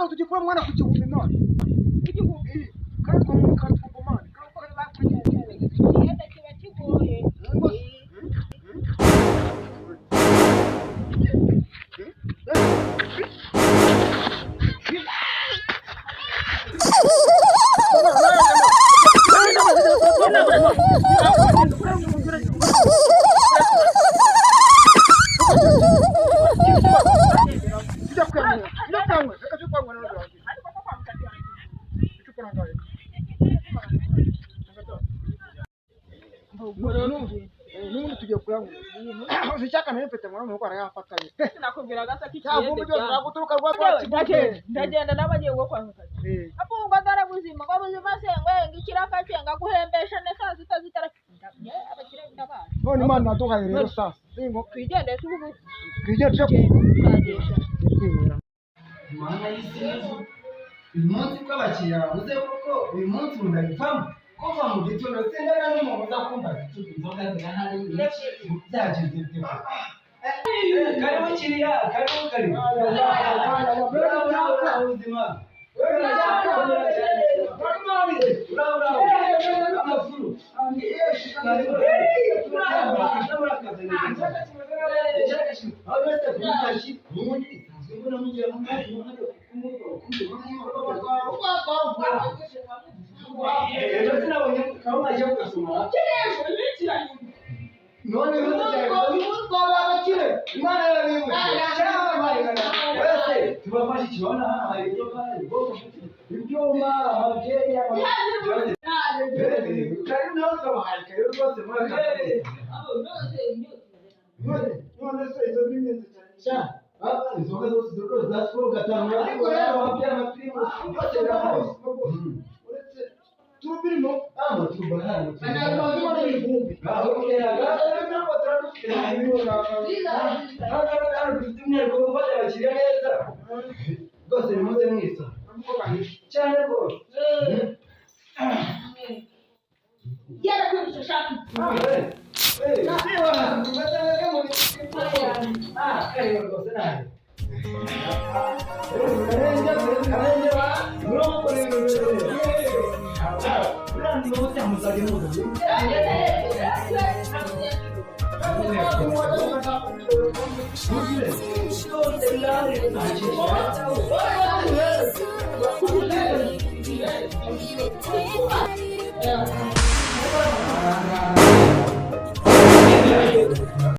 Kaka tugikura mwana ku gihumbi none. Igihumbi. Kandi twunguka twungumane. Ikiyede kiba kigoye. Tujya kuyanywa. Tujya kuyanywa. Reka tujye kuyanywa rero birangiye. Ariko ko kwa muganga. Icupa nangahe? N'ubundi tugiye kuyanywa. Uzi icyaka nari mfite mwana nuko arayafatanye. Sinakubwiraga se ko Cya vumbi ikiyede byose cyane. naguturuka rwa rwa Ndagenda ndagenda n'abagiye go kwa muganga. Apunga dore buzima ngo buzima se ngo ngo ikiraka cye ngo aguhembesha ne saa sita zitara. Abakire ndabazi. None Imana yaduhaye rero sasa. Singo Twigendere tubugu. twigiye tujye Twagesha. kwinywera. Imana y'isi n'ijuru, uyu munsi ko abakiriya babuze koko, uyu munsi ubu ndabivamo kuva mu gitondo sindabona n'umuntu uza kumbaza icyo inzoga zirahari iki byagenze bite koko? Karibu kiriya, karibu karibu. Uraho uraho uraho ubuzima. Uraho uraho amakuru. Karibu. Uraho murakaza neza. Aho wese kumutashi ubundi isanzwe mbona mugira mu mwanya hano ejo sinabonye kawunga aje kugasoma none Imana yarabibutse cyangwa wese tubafashe ikibona hano hari inzoka ubwoko ibyuma amabyeri karibu nawe twabahaye karibu rwose murakaza None se izo ni ingenzi cyane. Sha, inzoga zose zose za Skol gatanu Ariko rero amabya amapirimusi byose birahari. Uretse turubirimo Ama tuba hano. turimo n'ibivumbi. Aho keraga ntabwo turadufite. Hano dufite umwihariko wo gufata abakiriya neza. Rwose nimuze mwisa. Cyane rwose. Genda kwigisha ushaka. Ah, karibu rwose nawe.